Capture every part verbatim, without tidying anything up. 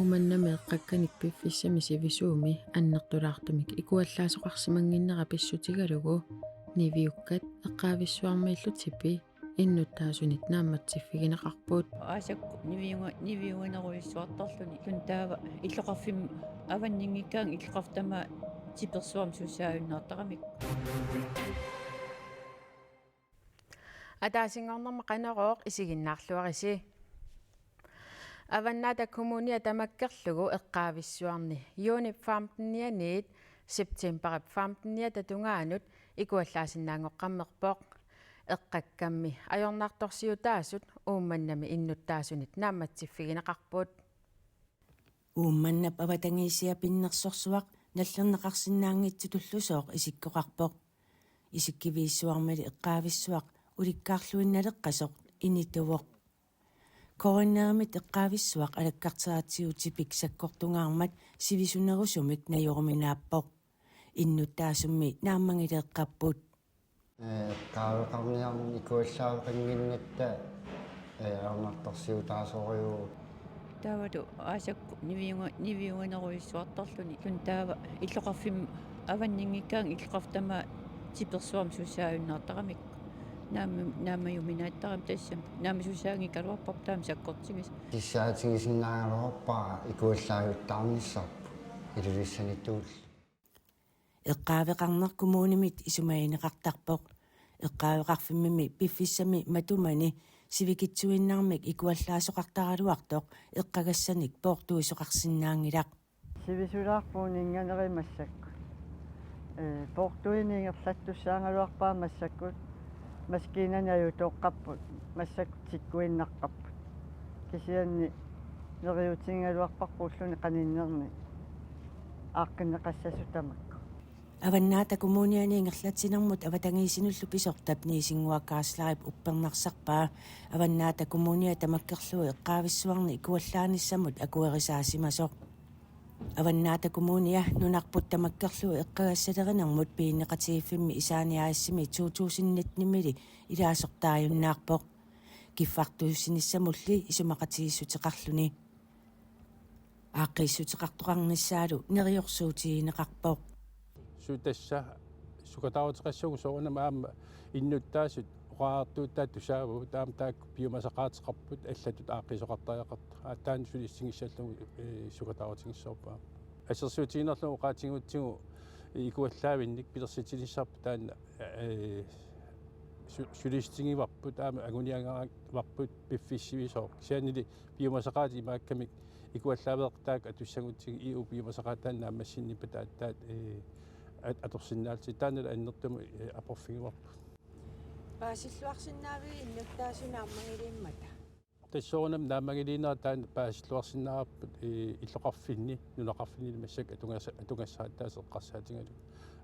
Uummannami eqqakkanik piffissami sivisuumi annertulaartumik ikuallaasoqarsimannginnera pissutigalugu niviukkat eqqaavissuarmiillu tipi innuttaasunit naammatsiffigineqarput. Aasakku niviunga-, niviuinerujussuartarluni. Tun taava illoqarfimmi avanninngikkaangat illoqarfik tamaat tipersuarmik sussaajunnaartaramikku. Ataasinngornermi Qanorooq isiginnaarluarisi. Avannaata Kommunia tamakkerlugu eqqaavissuarni juunip femtenianiit septemberip femteniata tungaanut ikuallaasinnaanngoqqammerpoq. Eqqakkammi ajornartorsiutaasut Uummannami innuttaasunit naammatsiffigineqarput. Uummannap avatangiisia pinnersorsuaq nallerneqarsinnaanngitsutullusooq isikkoqarpoq. Isikkiviissuarmili eqqaavissuaq ulikkaarluinnaleqqasoq inituvoq. K N R-imit eqqaavissuaq alakkarteratsigu tipik sakkortungaarmat sivisunerusumik najoruminaappoq. Innuttaasummi naammagileeqqapput. Ee, eqqaaveqarniarneq ikuallaaveqannginnatta, ee, ajornartorsiutaasorujuuvoq. Taavalu aasakku niviunga-, niviuinerujussuartarluni. Tun taava illoqarfimmi avanninngikkaangat illoqarfik tamaat tipersuarmik sussaajunnaartaramikku. Naamma-, naammajuminaattarami tassami. Naammasussaanngikkaluarparput taama sakkortigisoq. Kissaatigisinnaaneruvoq ikuallaavittaarnissarput Ilulissanituullu. Eqqaaveqarneq kommunimit isumagineqartarpoq. Eqqaaveqarfimmimi piffissami matumani sivikitsuinnarmik ikuallaasoqartaraluartoq eqqagassanik poortuisoqarsinnaanngilaq. Sivisulaarpugut inganerit massakkut. Ee, poortuineq ingerlattussaagaluarpara massakkut. Maskiinani ajutooqqapput, massakkut tikkuinnaqqapput. Kisianni neriuutigigaluarparput ulluni qaninnerni aaqqinneqassasut tamakku. Avannaata Kommuniani ingerlatsinermut avatangiisinullu pisortap Niisinnguaq Kaaslarip uppernarsarpaa Avannaata Kommunia tamakkerlugu eqqaavissuarni ikuallaanissamut akuerisaasimasoq. Avannaata Kommunia nunarput tamakkerlugu eqqagassalerinermut piginneqatigiiffimmi Isaani A/S-imi to tusind nitten-imili ilaasortaajunnaarpoq. Kiffartuussinissamulli isumaqatigiissuteqarluni. Aaqqiissuteqartoqarnissaalu neriorsuutigineqarpoq. Suu tassa sukataaruteqassagut soorunami aamma innuttaasut oqariartuutaat tusaavagut aamma taakku piumasaqaateqarput allatut aaqqiisoqartariaqartut. Aatsaat sulissinngissallugu, ee, sukataarutigissavarput. Assersuutigiinnarlugu oqaatigigutsigu ikuallaavinnik pilersitsinissarput taanna, ee, su-, sulissutigivarput aamma anguniagarput piffissaq sivisooq. Kisiannili piumasaqaatit imaakkamik ikuallaaveeqqaat atussagutsigu I U piumasaqaataat naammassinnippata aatsaat, ee, at-, atorsinnaallutik taanna annertuumik, ee, aporfigivarput. Paasilluarsinnaavigit innuttaasut naammagiliimmata? Tassa soorunami naammagiliinerat taanna paasilluarsinnaavarput, ee, illoqarfinni, nunaqarfinni massakkut atugas-, atugassaratta eqqarsaatigalugu.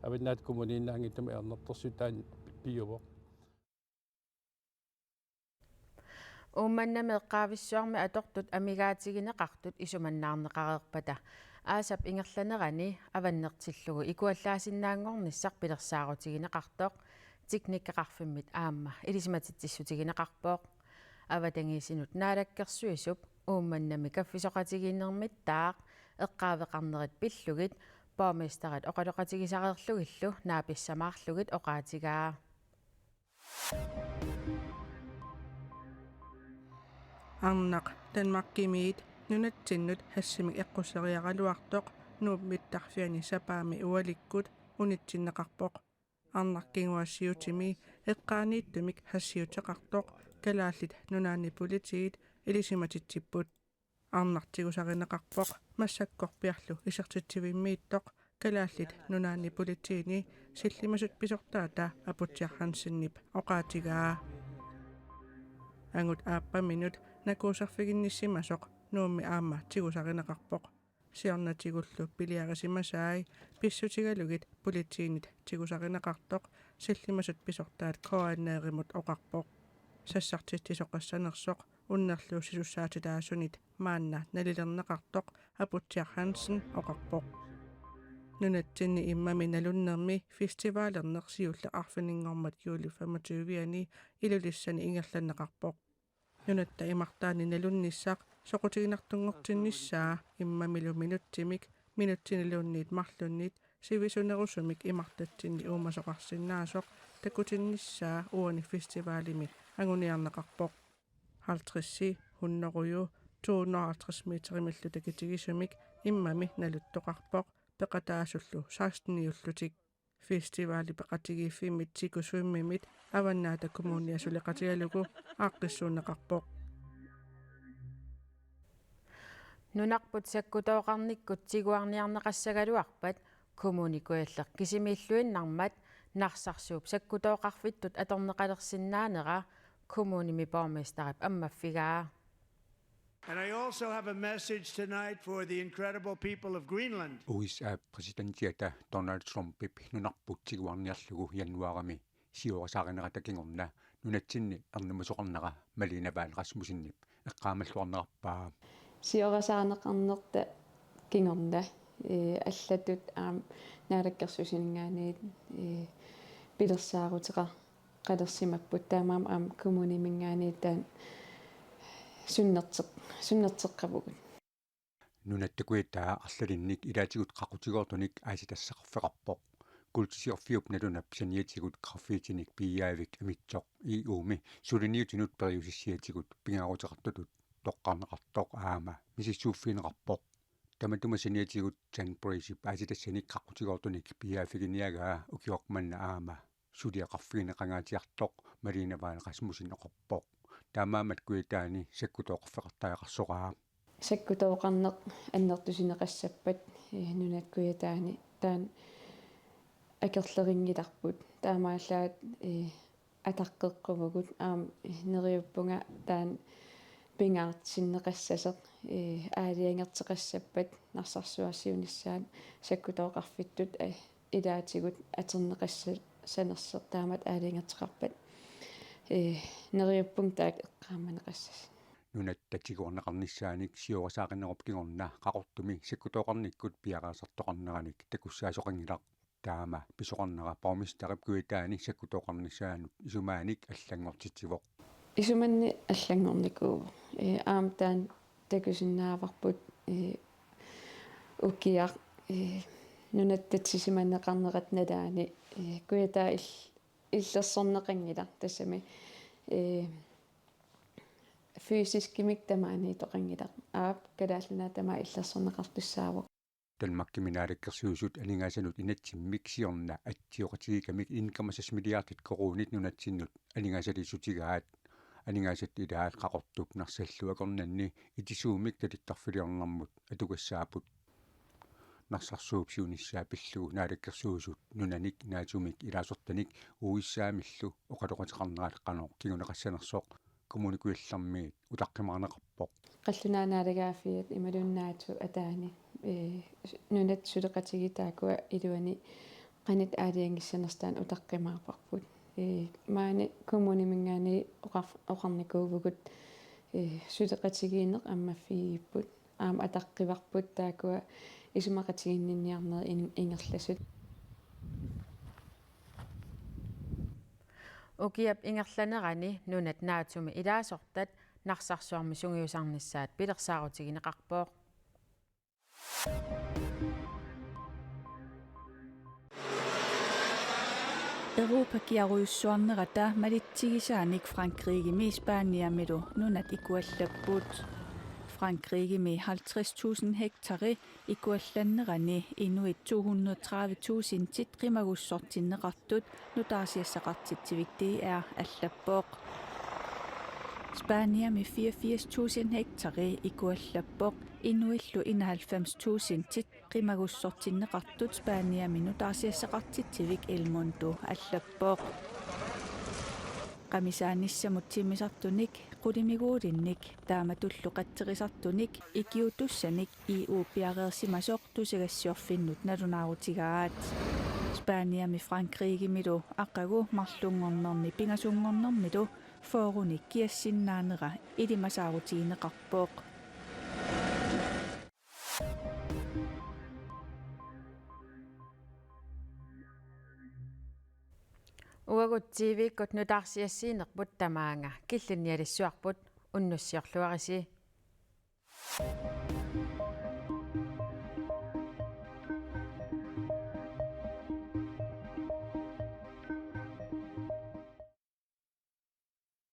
Avannaata Kommuniinnaanngitsumik ajornartorsiut taanna pi-, piuvoq. Uummannami eqqaavissuarmi atortut amigaatigineqartut isumannaarneqareerpata aasap ingerlanerani avannertillugu ikuallaasinnaanngornissaq pilersaarutigineqartoq teknikkeqarfimmit aamma ilisimatitsissutigineqarpoq. Avatangiisinut Naalakkersuisup Uummannami kaffisoqatigiinnermittaaq eqqaaveqarnerit pillugit borgmesterit oqaloqatigisareerlugillu naapissamaarlugit oqaatigaa. Arnaq Danmarkimiit nunatsinnut hashimik eqqusseriaraluartoq Nuup mittarfiani sapaammi ualikkut unitsinneqarpoq. Arnaq kinguaassiutimi eqqaaniittumik hashiuteqartoq Kalaallit Nunaanni Politiit ilisimatitsipput. Arnaq tigusarineqarpoq massakkorpiarlu isertitsivimmiittoq Kalaallit Nunaanni Politiini sillimasut pisortaata Aputsiaq Hansenip oqaatigaa. Angut aappaminut nakuuserfiginnissimasoq Nuummi aamma tigusarineqarpoq. Siornatigullu piliarisimasai pissutigalugit politiinit tigusarineqartoq sillimasut pisortaat K N R-imut oqarpoq. Sassartitsisoqassanersoq unnerluussisussaatitaasunit maanna nalilerneqartoq Aputsiaq Hansen oqarpoq. Nunatsinni immami nalunnermi festivalerneq siulleq arfininngormat juuli femogtyve-ani Ilulissani ingerlanneqarpoq. Nunatta imartaani nalunnissaq Soqutiginartunngortinnissaa immamilu minutsimik, minutsiniluunniit marlunnit sivisunerusumik imartatsinni uumasoqarsinnaasoq takutinnissaa uani festivalimi anguniarneqarpoq. Halvtredsi, hundrede, to hundrede og halvtreds meterimillu takitigisumik immami naluttoqarpoq peqataasullu seksteniullutik. Festivali peqatigiiffimmit Sikusvimmimmit Avannaata Kommunia suleqatigalugu aaqqissuunneqarpoq. Nunarput sakkutooqarnikkut tiguarniarneqassagaluarpat Kommune Kujalleq kisimiilluinnarmat Narsarsuup sakkutooqarfittut atorneqalersinnaanera kommunimi borgmesterip ammaffigaa. And I also have a message tonight for the incredible people of Greenland. U S A præsidentiata Donald Trumpip nunarput tiguarniarlugu januaarimi siorasaarinerata kingorna nunatsinni ernumasoqarnera Malene Vahl Rasmussenip eqqaamalluarnerarpaa. Siorasaarneqarnerata kingorna, ee, allatut aamma naalakkersuisuninngaanniit, ee, pilersaaruteqalersimapput, taamaammat aamma kommuniminngaanniit taanna sunnerteq-, sunnerteqqavugut. Nunatta kujataa arlalinnik ilaatigut qaqutigoortunik aasitassaqarfeqarpoq. Kuultisiorfiup nalunap saniatigut graffitinik piiaavik amitsoq E U-mi suliniutinut periusissiatigut pingaaruteqartutut toqqarneqartoq aamma misissuiffigineqarpoq. Tamatuma saniatigut Jan Breizip aasitassanik qaqutigoortunik piiaaffiginiagaa ukioq manna aamma suliaqarfigineqangaatsiartoq Malene Vahl Rasmussen oqarpoq. Taamaammat kujataani sakkutooqarfeqartariaqarsoraa. Sakkutooqarneq annertusineqassappat, ee, Nunatta Kujataani taanna akerlerinngilarput. Taamaallaat, ee, ataqqeqquvugut, aamma neriuppunga taanna pingaartinneqassasoq, ee, aalajangerteqassappat Narsarsuaq siunissaat sakkutooqarfittut, ee, ilaatigut atorneqassanersoq taamatut aalajangerteqarpat, ee, neriuppunga taakku eqqaamaneqassasoq. Nunatta tiguarneqarnissaanik siorasaarinerup kingorna Qaqortumi sakkutooqarnikkut piareersartoqarneranik takussaasoqanngilaq. Taama pisoqarnera borgmesterip kujataani sakkutooqarnissaanut isumaanik allanngortitsivoq. Isumanni allanngornikuuvoq. Ee, aamma taanna takusinnaavarput, ee, ukiaq, ee, nunatta tigusimaneqarnerata nalaani, ee, kujataa ill-, illersorneqanngilaq, tassami, ee, fysiskimik tamaaniittoqanngilaq. Aap, Kalaallit Nunaat tamaat illersorneqartussaavoq. Danmarkimi naalakkersuisut aningaasanut inatsimmik siorna atsioqatigigamik en komma seks milliardit koruunit nunatsinnut aningaasaliissutigaat. Aningaasat ilaat Qaqortup Narsallu akornanni itisuumik talittarfiliornermut atugassaapput. Narsarsuup siunissaa pillugu naalakkersuisut nunanik, naatsuminik ilaasortanik U S A-millu oqaloqateqarnerat qanoq kinguneqassanersoq Kommune Kujallermiit utaqqimaarneqarpoq. Qallunaat Naalagaaffiat imaluunniit naatsup ataani, ee, nunatta suleqatigiit taakkua iluani qanoq aalajangissanersut taanna utaqqimaarparput. Ee, maani kommuniminngaanniit oqar-, oqarnikuuvugut, ee, suleqatigiinneq ammaffigigipput. Aamma ataqqivarput taakkua isumaqatiginninniarnerit in-, ingerlasut. Ukiap ingerlanerani nunat naatsumik ilaasortat Narsarsuarmi sungiusarnissaat pilersaarutigineqarpoq. Europakiarujussuarnerata malitsigisaanik Frankrigimi Spaniamilu nunat ikuallapput. Frankrigimi halvtreds tusind hektari ikuallannerani inuit to hundrede tredive tusindit qimagussortinneqartut nutaarsiassaqartitsivik D R allappoq. Spaniami fireogfirs tusind hektari ikuallappoq, inuillu enoghalvfems tusindit qimagussortinneqartut Spaniami nutaarsiassaqartitsivik El Mundo allappoq. Qamisaanissamut timmisartunik, qulimiguulinnik taamatullu qatserisartunik ikiuutussanik E U piareersimasoq tusagassiorfinnut nalunaarutigaat. Spaniami Frankrigimilu aqagu marlunngornermi pingasunngornermilu fyrrenik kiassinnaanera ilimasaarutigineqarpoq. Uagut T V-kkut nutaarsiassiinerput tamaanga, killinnialissuarput, unnussiorluarisi.